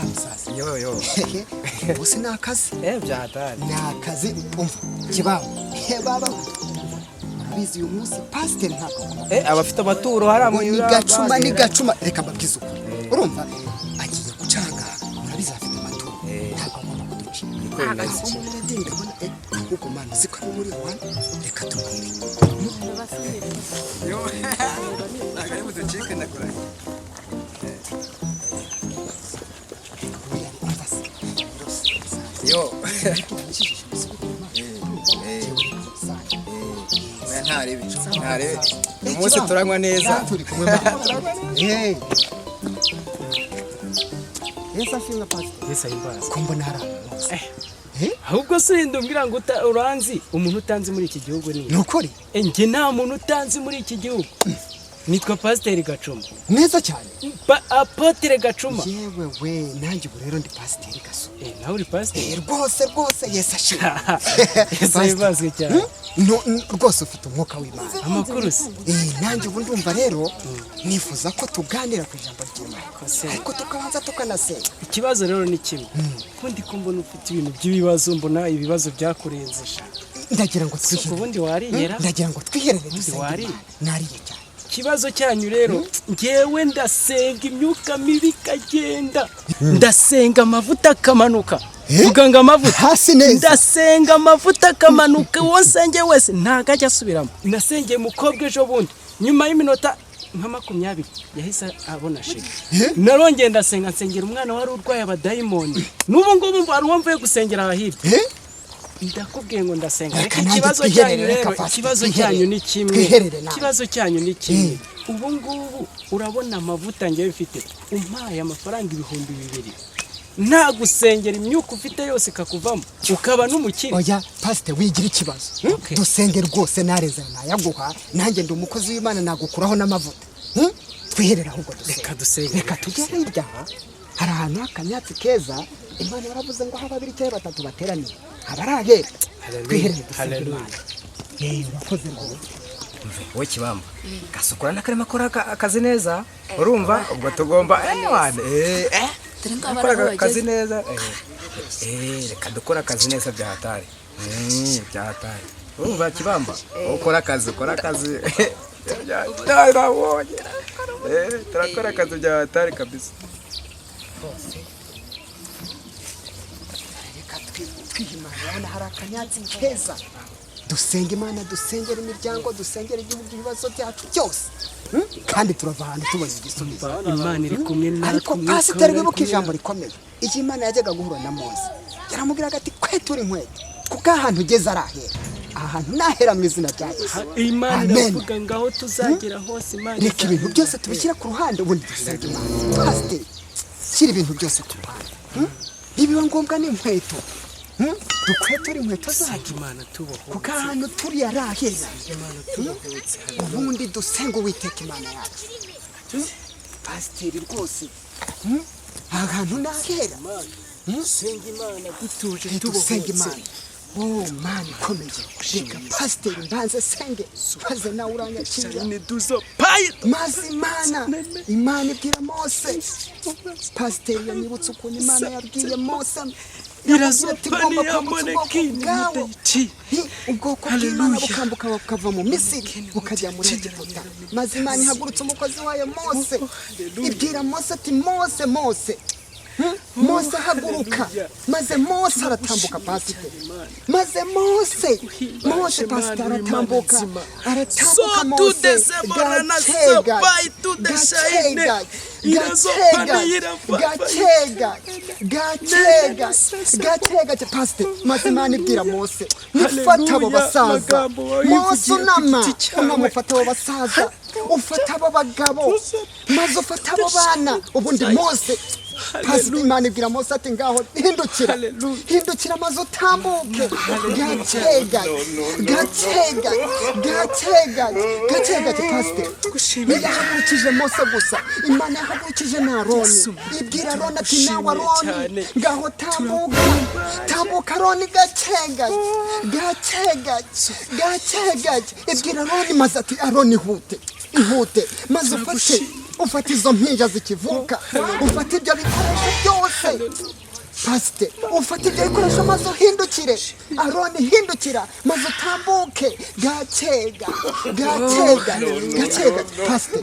Sha musaza. Yo yo. Ubu ni akazi. Eh, byahatari. Ni akazi. Umva Kibamba, he baba, urabizi uyu munsi pasiteri ntabwo agomba Eh, abafite amaturo hariya ngo mu ni Gacuma, ni Gacuma. Reka mbabwize ukuri, urumva agiye gucanga, murabizi afite amaturo, ntabwo agomba kuduca. Niko bimeze. Ahubwo rero ndabona ahubwo mana siko ari muri wana, reka tugume. Yo, ntabwo ari buducike, ndakurahiye. Umva se. Yo. Oya, ntarebe ntarebe, uyu munsi turanywa neza. Turi kumwe. Hey. Yesu ashimwe, pastor. Yesu ahimbaze. Ko mbona hari ahantu hose. Ahubwo se urinda umbwira ngo uranzi? Umuntu utanzi muri iki gihugu ni Ni ukuri? Njye nta muntu utanzi muri iki gihugu. Nitwa Pasiteri Gacuma. Neza cyane. Apôtre Gacuma. Yewe we, nanjye ubu rero ndi Pasiteri Gaso. Eh, nawe uri pasiteri? Eh, rwose rwose, Yesu ashimwe. Yesu ahimbazwe cyane. No, rwose ufite umwuka w'Imana. Amakuru se? Eh, nanjye ubu ndumva rero nifuza ko tuganira ku ijambo ry'Imana. Se. Ariko tukabanza tukanasenga. Ikibazo rero ni kimwe, ko ndi ko mbona ufite ibintu by'ibibazo, mbona ibibazo byakurenze sha. Ndagira ngo Si twiherere. ubundi wariyera? Ndagira ngo twiherere dusenge Wariye? Imana. Nariye cyane. Ikibazo cyanyu rero, ngewe ndasenga imyuka mibi ikagenda, ndasenga amavuta akamanuka. Vuga ngo amavuta. Hasi neza. Ndasenga amavuta akamanuka, uwo nsengeye wese ntabwo ajya asubiramo. Nasengeye umukobwa ejo bundi, nyuma y'iminota nka 20 yahise abona sheke. Narongeye ndasenga, nsengera umwana wari urwaye abadayimoni. N'ubu ngubu hari uwo mvuye gusengera aha hirya. Ndakubwiye ngo ndasenga. Reka Reka nanjye ikibazo twiherere, cyanyu reka rero, Pastor, ikibazo twiherere. cyanyu ni kimwe. Twiherere nawe. Ikibazo cyanyu ni kimwe. Ubu ngubu urabona amavuta ngewe mfite, umpaye amafaranga 2000 nta gusengera, imyuka ufite yose ikakuvamo, ukaba n'umukire. Oya pasite, wigira ikibazo. Okay. Dusenge rwose, nareza nayaguha. Nanjye ndi umukozi w'Imana, nagukuraho n'amavuta. Hmm? Twiherere ahubwo dusenge. Reka dusenge. Reka tujye hirya aha, hari ahantu h'akanyatsi keza. Imana yaravuze ngo aho babiri cyangwa batatu bateraniye haba ari ahera. Twiherere dusenge. Hallelujah. Imana. Eh, urakoze rwose. Wowe Kibamba, Gasukura n'akarimo akora akazi neza, urumva ubwo tugomba wane Dore ngaba akora aho akazi bageze. neza. Reka dukore akazi neza bya hatari. Bya hatari. Urumva Kibamba, wowe ukora akazi, ukora akazi. Nabonye turakora akazi bya hatari kabisa. Rwose reka twihe Imana. Urabona hari akanyatsi keza, dusenga Imana, dusengera imiryango, dusengera igihugu, ibibazo byacu byose. Kandi turava ahantu tubona igisubizo. Imana iri kumwe natwe. Ariko Umwuka pasiteri, wera ari wibuka kumwe ijambo rikomeye, igihe Imana yajyaga guhura na Mose, yaramubwiraga ati: "Kwetura inkweto kuko ahantu ugeze arahera, aha hantu nahera mu izina rya Yesu." natwe. Imana Amen. iravuga ngo aho tuzagera hose Imana Reka ibintu izabikora. byose tubishyire ku ruhande, ubundi dusenge Imana. Pasiteri, shyira ibintu byose ku ruhande. Nibiba ngombwa n'inkweto. Dukweture inkweto zacu Imana tubohotse. kuko ahantu turi arahera. Imana tubohotse. Ubundi dusenga Uwiteka Imana yacu. Pasiteri rwose, Aha hantu nahera. Dusenga Imana dutuje, Dusenga tubohotse. Imana. Oh, Mana ikomeye, reka pasiteri mbanze senge, maze nawe uranyakira. Maze Imana ibwira Mose. Pasiteri yanyibutse ukuntu Imana yabwiye Mose, iramubwira ati: "Ugomba kwambutsa ubwoko bwawe." Ubwoko bw'Imana bukambuka bukava mu Misiri bukajya muri Egiputa. Maze Imana ihagurutse umukozi wayo Mose, ibwira Mose ati: "Mose, Mose." Mose haguruka. Maze Mose aratambuka, pasiteri. Maze Mose, pasiteri, aratambuka, aratambuka Mose gake gake gake gake gake gake gake gake gake, pasiteri. Maze Imana ibwira Mose: "Nifata abo basaza." Mose, unama, unama, ufata abo basaza, ufata abo bagabo, maze ufata abo bana. Ubundi Mose, pasiteri, Imana ibwira Mose ati: "Ngaho hindukira, hindukira, maze utambuke gake gake gake gake gake gake gake." Pasiteri, ntiyahagurukije Mose gusa, Imana yahagurukije na Aroni, ibwira Aroni ati: "Nawe Aroni, ngaho tambuka, tambuka Aroni gake gake gake gake gake gake." Ibwira Aroni maze ati: "Aroni, ihute, ihute, maze ufate izo mpinja zikivuka, ufate ibyo bikoresho byose." Pasite, ufate ibyo bikoresho maze uhindukire. Aroni, hindukira maze utambuke gakega gakega gakega. Pasite,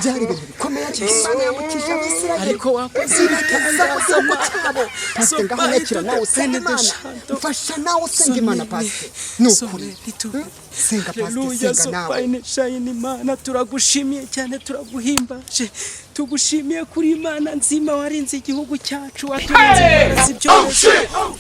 byari ibintu bikomeye. Imana yamukije Abisirayeli Ariko wakoze ibakaza mu gihugu cyabo. Pasite, ngaho nyakira nawe usenga Imana. Mfasha nawe usenga Imana, pasite, ni ukuri. Senga, pasite. Haleluya. Senga nawe. Sopayine shayini. Imana, turagushimiye cyane, turaguhimbaje, tugushimiye kuri Imana nzima warinze igihugu cyacu, waturinze indwara z'ibyorezo.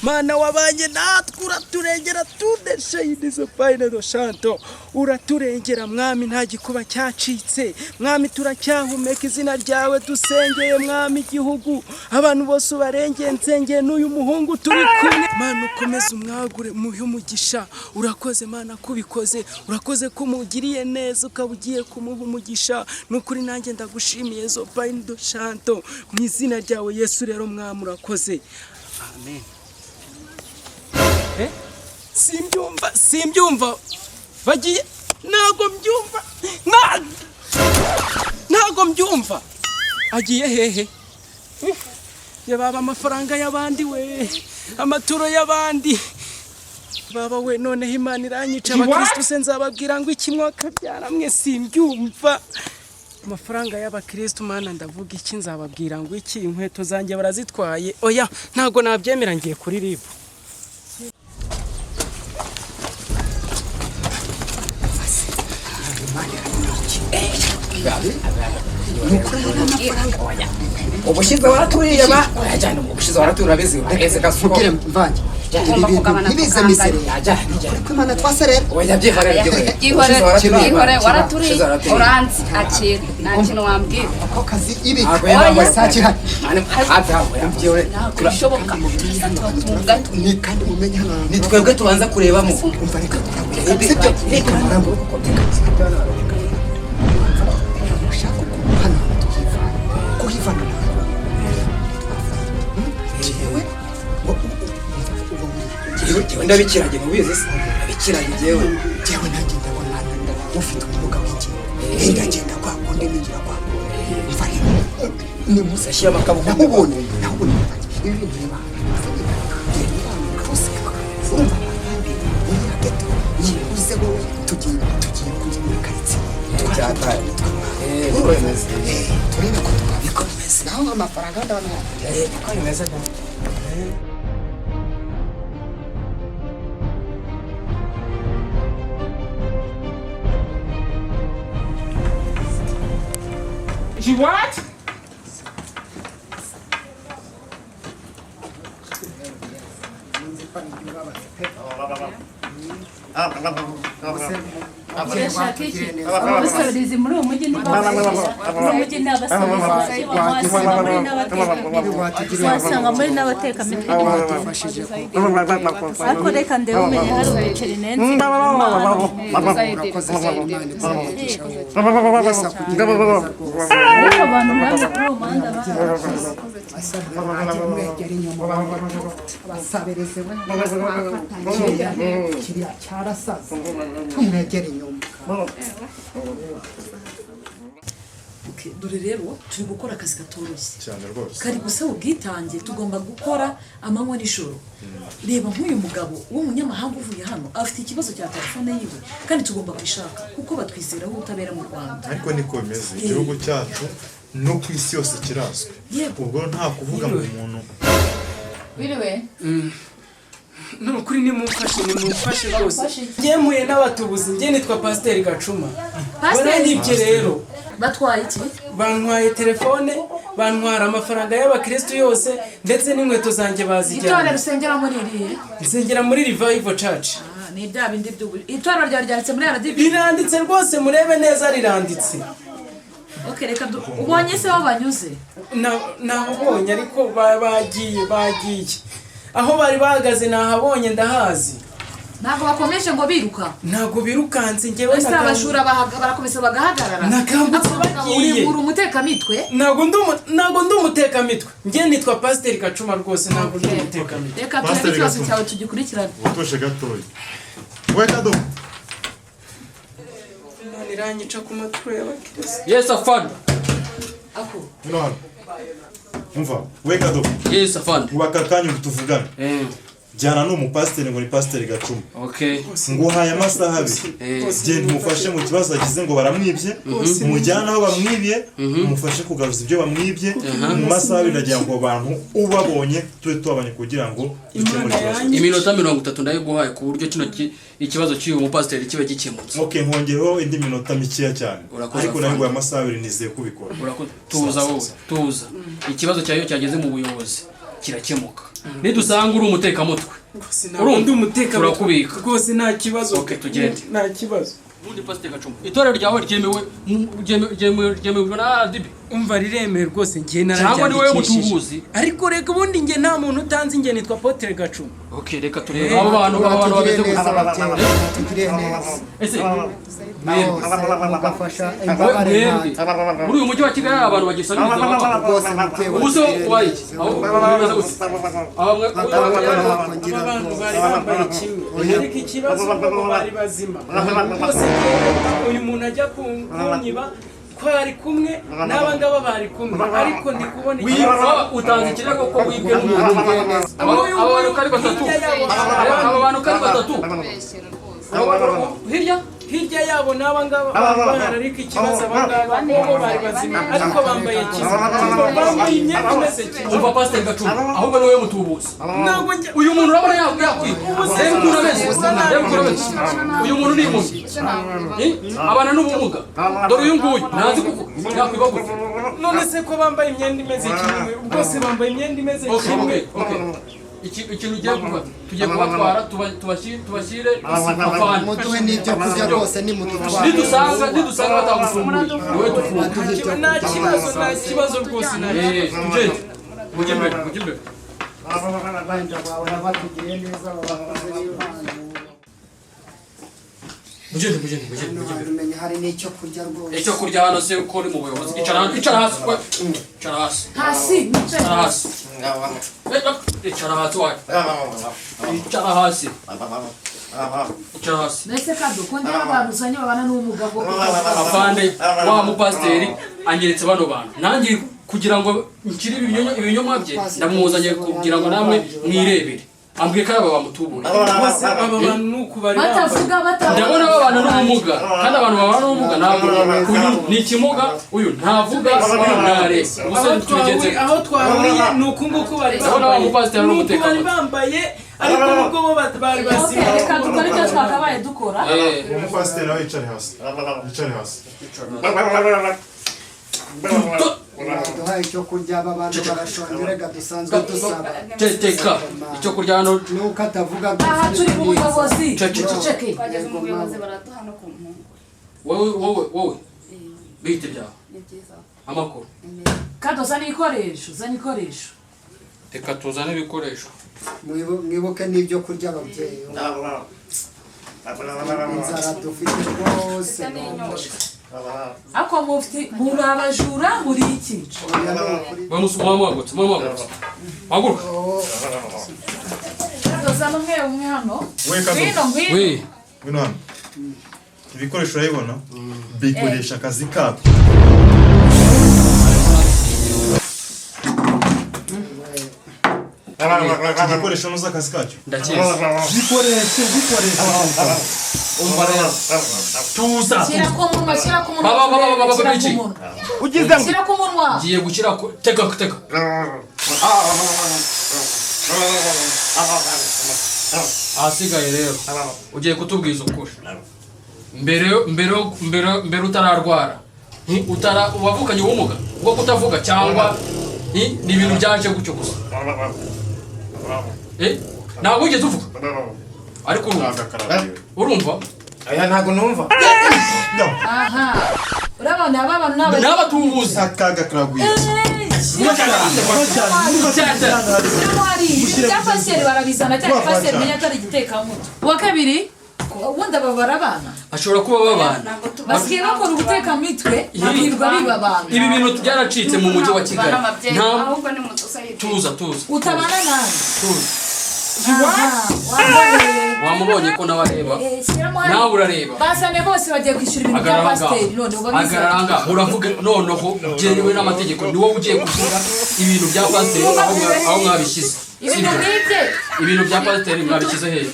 Mana, wabanye natwe, uraturengera tude shayini sopayine do shanto. Uraturengera Mwami, nta gikuba cyacitse Mwami, turacyahumeka. Izina ryawe dusengeye Mwami, igihugu, abantu bose ubarengeye. Nsengeye n'uyu muhungu turi kumwe Mana, ukomeze umwagure, muhe umugisha. Urakoze Mana kubikoze, urakoze ko umugiriye neza, ukaba ugiye kumuha umugisha. Ni ukuri nanjye ndagushimiye zopayini do shanto, mu izina ryawe Yesu. Rero Mwami, urakoze, amen. Simbyumva, simbyumva, bagiye, ntabwo mbyumva, ntabwo mbyumva. Agiye hehe? Yababa amafaranga y'abandi we, amaturo y'abandi baba we. Noneho Imana iranyica. Abakristu se nzababwira ngo iki? Mwakabyara mwe, simbyumva. Amafaranga y'abakristu, Mana, ndavuga iki? Nzababwira ngo iki? Inkweto zanjye barazitwaye. Oya, ntabwo nabyemera, ngiye kuri RIB. Ubushize waraturiye ba, urajyana, ubushize waraturiye, urabizi, urabizi gasuko. Mubwire mvange ibi Ugomba bintu kugabana ntibize akangari. misere. Yajyana. Ko Imana twaserera. Oya, byihorere, byihorere. Byihorere, byihorere, waraturiye. Ubushize waraturiye. Uranzi, akira, nta kintu wambwira. Ako kazi ibi Ntabwo yabambaye. sakihari. Hafi hafi, byihorere. Ntabwo bishoboka, turasa tubatunga. Ni kandi mumenye hano Ni twebwe tubanza kurebamo. Umva, reka turabura, sibyo? Reka murambure, reka ushaka ukuntu hano hantu tuhivana, kuhivana ntabwo jewe Jyewe ndabikiranye, mubizi se, ndabikiranye jyewe. Jewe nanjye ndabona ufite ubumuga bw'ingingo, ndagenda kwa kundi, ninjira kwa kundi. Umva rero, ni musa. Ashyira amakaboko. Naho ubundi, naho ubundi, ibi bintu reba, urumva ahandi muri ya geto uze wowe, tugiye kujya muri karitsiye. Byataye. Niko bimeze. Turebe ko twabikora, naho amafaranga ndabona Niko bimeze da. She what? Urashaka iki? Abasabirizi muri uwo mujyi ntibabasabiriza. Muri uwo mujyi ni abasabirizi bake, wasanga muri n'abateka, wasanga muri n'abatekamitwe. Wadufashije. Ariko reka ndebe, umenye hari umuceri nenze. Urakoze cyane, Imana iguhe umugisha, Yesu akugirire neza rwose. Ariko abantu namwe kuri uwo muhanda barabashize. Ajye mwegera inyuma, abasabirizi we, kiriya cyarasaze, tumwegere inyuma. Okay, dore rero turi gukora akazi katoroshye cyane rwose. Kari gusaba ubwitange, tugomba gukora amanywa n'ijoro. Reba nk'uyu mugabo w'umunyamahanga uvuye hano, afite ikibazo cya telefone yiwe kandi tugomba kuyishaka kuko batwizeraho ubutabera mu Rwanda. Ariko niko bimeze, igihugu cyacu no ku isi yose kirazwi. Yego. Ubwo nta kuvuga ngo umuntu Wiriwe. Ni ukuri, nimumfashe, nimumfashe rwose. Ngemuye n'abatubuzi. Njye nitwa Pasiteri Gacuma. Pasiteri? Baranyibye rero. Batwaye iki? Bantwaye telefone, bantwara amafaranga y'abakristu yose, ndetse n'inkweto zanjye Itorero bazijyana. usengera muri irihe? Nsengera muri Revival Church. Ah, ni bya bindi by'ubu itorero ryawe ryanditse muri RDB? Riranditse rwose, murebe neza, riranditse. Okay, reka ubonye se aho banyuze? Nahabonye, ariko bagiye, bagiye aho bari bahagaze, nahabonye, ndahazi. Ntabwo bakomeje ngo biruka? Ntabwo birukanse, njyewe Ese abajura barakomeza bagahagarara? Nakangutse Ako mugabo, bagiye. uri umutekamitwe? Ntabwo ndi umutekamitwe. Njye nitwa Pasiteri Gacuma rwose, ntabwo ndi umutekamitwe. Reka turebe Pasiteri ikibazo Gacuma. cyawe tugikurikirane. Utoshe gatoya we kado. Imana iranyica ku maturo y'abakirisitu. Yes, afande. Ako Hino hano. Umva, we Kado. Yes, afande. Ubaka kanya tuvugane. Jyana n'umupasiteri ngo ni Pasiteri Gacuma. Okay. Nguhaye amasaha abiri. Genda umufashe mu kibazo agize ngo baramwibye, mujyane aho bamwibye, umufashe kugaruza ibyo bamwibye. Mu masaha abiri ndagira ngo abantu ubabonye tube tubabonye kugira ngo dukemure ikibazo. Iminota 30 ndayiguhaye ku buryo kino ikibazo cy'uyu mupasiteri kibe gikemutse. Okay, nkongereho indi minota mikeya cyane. Urakoze, Ariko afande. nabiguhaye amasaha abiri nizeye kubikora. Urakoze. Tuza wowe, tuza. Ikibazo cyayo cyageze mu buyobozi kirakemuka. Nidusanga uri umutekamutwe, Urumva umutekamutwe turakubika. Rwose nta kibazo. Okay, tugende. Nta kibazo. Ubundi Pasiteri Gacuma, itorero ryawe ryemewe ryemewe na RDB? Umva riremewe rwose, njye Cyangwa ni wowe nararyandikishije. mutubuzi? Ariko reka ubundi njye nta muntu utanzi, njye nitwa Apotre Gacuma. Okay, reka turebe abo bantu, abo bantu bameze Batugiriye neza gute. ababyeyi, batugiriye neza. Ese Bose mugafasha imbabare mwebwe nkatwe. muri uyu mujyi wa Kigali hari abantu bagisabiriza bapfa. Rwose mubyeyi Ubu se watugiriye wabaye iki? neza. Aho bimeze gute? Aba mwe Ntabwo ngira Aba bantu rwose. bari bambaye kimwe, ariko ikibazo bo bari bazima rwose. Njyewe uyu muntu ajya kunyiba twari kumwe n'aba ngaba bari kumwe, ariko ndi kubona ikibazo. Waba utanze ikirego ko wibwe n'umuntu umwe. Aba bantu ko ari batatu. Hirya yabo hari Aba bantu ko ari batatu. Hirya hirya yabo n'aba ngaba bari bahari, ariko ikibazo aba ngaba bo bari bazima ariko bambaye kimwe, bambaye imyenda imeze kimwe. Umva Pasiteri Gacuma, ahubwo ni wowe mutubuzi. Ntabwo njye Uyu muntu urabona yakwiba. Reba ukuntu ameze. Reba ukuntu ameze. Uyu muntu ni impumyi. Abana n'ubumuga. Dore uyu nguyu ntazi kuko yakwiba gute. None se ko bambaye imyenda imeze kimwe, rwose bambaye imyenda imeze Okay, kimwe. okay, okay. Ikintu ugiye gufata, tugiye kubatwara tubashyire afande. Muduhe n'ibyo kurya rwose nimudutwara. Nidusanga batagufunguriye ni wowe dufunga. Baduhe ibyo Nta kurya kibazo, rwose. nta kibazo rwose, nta kibazo. Tugende mujye imbere, mujye imbere. Wenda bahora batugiriye neza, babakoze n'Imana. Mugende, mugende, mugende, mujye imbere. Umenya hari n'icyo kurya rwose. Icyo kurya hano se ko uri mu buyobozi? Icara hano, icara hasi we. Icara hasi. Hasi nicaye. Icara hasi. Icara hasi wawe. Icara hasi. Icara hasi. Mbese Kado, ko ndeba abantu uzanye babana n'ubumuga bwo kutavuga? Afande, wa mupasiteri anyeretse bano bantu, nanjye kugira ngo nshyire ibinyoma bye ndamuzanye kugira ngo namwe mwirebere. Ambwiye ko ari aba bamutuburiye. Rwose aba bantu ni uku bari bambaye. Batavuga, batavuga. Ndabona babana n'ubumuga, kandi abantu babana n'ubumuga ntabwo uyu ni ikimuga, uyu ntavuga, uyu ntareba. Ubu se Aho tubigenze twahuriye, aho twahuriye ni uku nguku bari Ndabona wa bambaye, mupasiteri ari ni uku bari umutekamutwe. bambaye, ariko nubwo bo bari bazima. Okay, reka dukore icyo twakabaye dukora. Umupasiteri nawe yicare hasi. Yicare hasi. Baduhaye icyo kurya, aba bantu barashonje, reka dusanzwe dusaba. Ceceka, icyo kurya hano. Nuko atavuga. Aha turi mu buyobozi. Ceceka. Duceceke. Twageze mu buyobozi baraduha no ku mpungu. Wowe, wowe, wowe, bite byawe? Ni byiza. Amakuru? Kado, zana ibikoresho, zana ibikoresho. Reka tuzane ibikoresho. Mwibuke n'ibyo kurya ababyeyi. Inzara dufite rwose. Ariko mufite muri abajura, muri iki? Oya, ni ukuri. Mwe muhagurutse, mwe muhagurutse, haguruka. Kado, zana umwe umwe hano. We Kado. Ngwino, ngwino. We. Ngwino hano. Ibikoresho urabibona? Bikoresha akazi kabyo. Iki gikoresho ntuzi akazi kacyo? Ndakizi. Gikoreshe, gikoreshe. Umva rero, tuza. Shyira ku munwa, shyira ku munwa. Baba, baba, baba, Shyira ku biki? munwa. Shyira ku munwa. Ngiye gushyira ku teka, teka. Ahasigaye rero ugiye kutubwiza ukuri mbere mbere mbere mbere utararwara. Utara wavukanye ubumuga bwo kutavuga cyangwa ni ibintu byaje gutyo gusa? Ntabwo wigeze uvuga, ariko urumva, urumva? Aya ntabwo numva. Aha urabona aba bantu ni Ni abatubuzi. Akaga karagwira. Ibya pasiteri barabizana cyane, pasiteri menya atari igitekamutwe. Uwa kabiri, ubundi aba barabana. Ashobora kuba babana. Basigaye bakora ubutekamitwe, bakirirwa biba abantu. Ibi bintu byaracitse mu mujyi wa Kigali. Nta Ahubwo ni mutusayidire. Tuza, tuza. Utabana nawe. Tuza. Wamubonye ko nawe areba. Nawe urareba. Bazane bose, bagiye kwishyura ibintu bya Hagarara ngaho. pasiteri none uba Hagarara ngaho, uravuga noneho byemewe n'amategeko, ni wowe ugiye kuvuga ibintu bya pasiteri aho mwabishyize. Ibintu Sibyo? nk'ibye. Ibintu bya pasiteri mwabishyize hehe?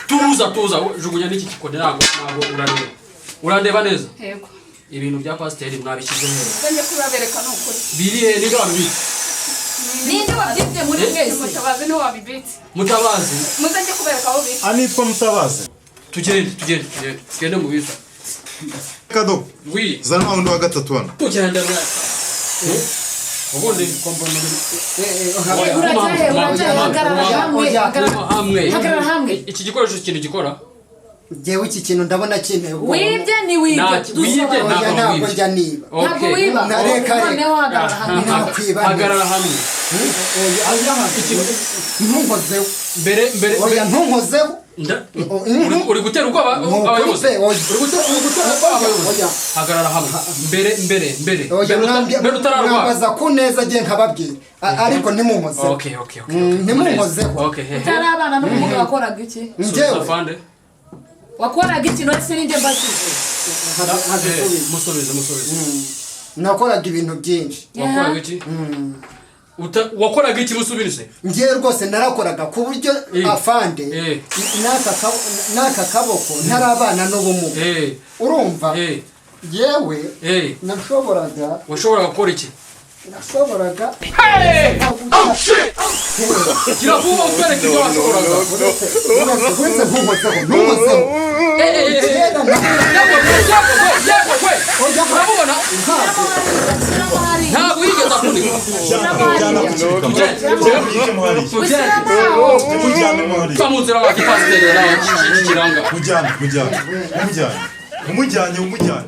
Tuza, tuza, jugunya n'iki gikoni. Ntabwo urareba, urandeba neza. Yego. Ibintu bya pasiteri mwabishyize hehe? Nzajya kubabereka, ni ukuri. Biri he? Ninde wabibitse? Ninde wabyibye muri mwese? Mutabazi niwe wabibitse. Mutabazi? Muzajye kubereka aho bita. Anitwa Mutabazi. Tugende, tugende, tugende, tugende mu biza. Kado. Wi. Zana wa wundi wa gatatu hano. Tugende mwana. Ubundi Urajya he? Urajya he? Hagarara hamwe, hagarara. Hamwe. Hagarara hamwe. Iki gikoresho, ikintu gikora? Njyewe iki kintu ndabona kinteye ubwoba. Wibye ni wibye. Wibye. Oya, Ntabwo ntabwo wibye. njya niba. Ntabwo wiba. Na reka, reka. Noneho hagarara hamwe. Nakwiba. Hagarara hamwe. Ntunkozeho. Mbere, mbere. Oya, ntunkozeho. Uri gutera ubwoba abayobozi. Uri gutera ubwoba abayobozi. Oya. Hagarara hamwe. Mbere, mbere, mbere. Oya. Mbere utararwara. Mwambaza ku neza agiye nkababwira, ariko ntimunkozeho. Okay. Ntimunkozeho. Okay, hehe. Utari abana n'ubumuga wakoraga iki? Subiza, afande. Wakoraga iki? None se ninde mbajije? Musubize, musubize. Nakoraga ibintu byinshi. Wakoraga iki? Wakoraga iki? Musubize. Ngewe rwose narakoraga ku buryo, afande, n'aka kaboko ntarabana n'ubumuga, urumva, yewe nashoboraga. Washoboraga gukora iki? Nashoboraga. Gira vuba utwereke ibyo washoboraga. Uretse, ntunkozeho, ntunkozeho. Kera. Yego we, urabubona, ntabwo yigeze avunika. Va mu nzira wa gipasiteri nawe, iki kiranga. Mujyane, mujyane, mumujyane, umujyanye, umujyane.